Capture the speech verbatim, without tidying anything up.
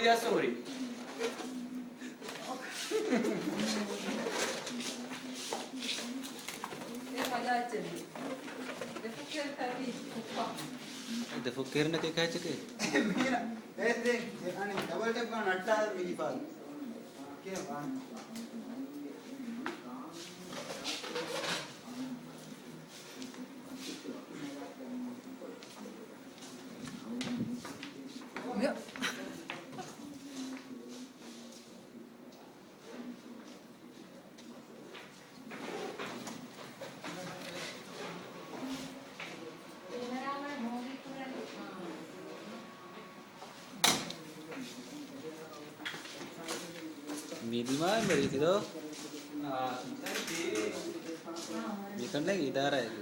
ޔާ ސޯރީ. ދެ ފުކޭރިންނަކީ ކާއެއްޗެކޭ؟ މީނަ، އޭ ދެ، އަނެއް ޑަބަލް ޓެޕް ގާން އައްޓާލަ މި ހިފާލު. ކޭ ވާން. މިދިމާ މެރިކިދޯ. މިކަންނެ އިދާރާއެކު.